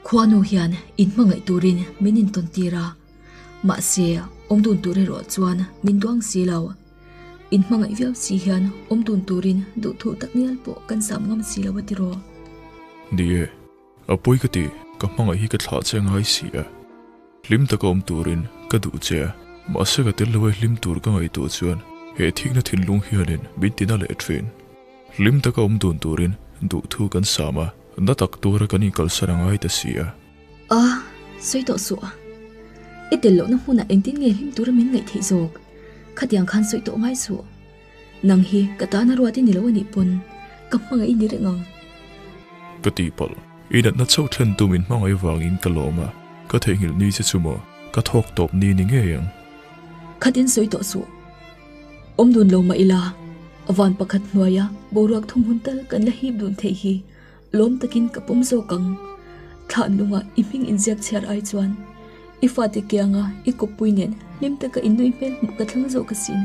Khuanu hian in hmangaih turin min intawn tir a, mahse awm dun tur erawh chuan min duang si lo. In hmangaih viau si hian awm dun turin duhthu tak ngial pawh kan sam ngam si lo a tiraw? Ni e, a pawi ka ti, ka hmangaih hi ka thlah che ngai si a. Hlim taka awm turin ka duh che a, mahse ka tel lo e hlim tur ka ngaihtuah chuan he thikna thinlung hianin min tina leh thin. Hlim taka awm dun turin duhthu kan sam a, na tak tura kan inkalsan a ngai ta si a. A, sawi tawh suh a. I tel lohna hmunah engtin nge hlim tura min ngaih theih zawk? Khatiang khan sawi tawh ngai suh. Nang hi ka tana ruat i ni lo a nih pawn ka hmangaih i ni reng ang. Ka tihpalh, i natna chauh thlen tu min hmangaih vangin ka lawm a, ka theihnghilh ni che chu maw, ka thawk tawp ni ni ngei ang. Khatin sawi tawh suh. Awm dun lo mah ila, van pakhat hnuaia boruak thumhmun tal kan la hip dun theih hi lawm takin ka pawm zawk ang. Thlan lungah i hming inziak chhiar ai chuan i fate kianga i kawppui nen hlim taka i nui hmel hmuh ka thlang zawk asin.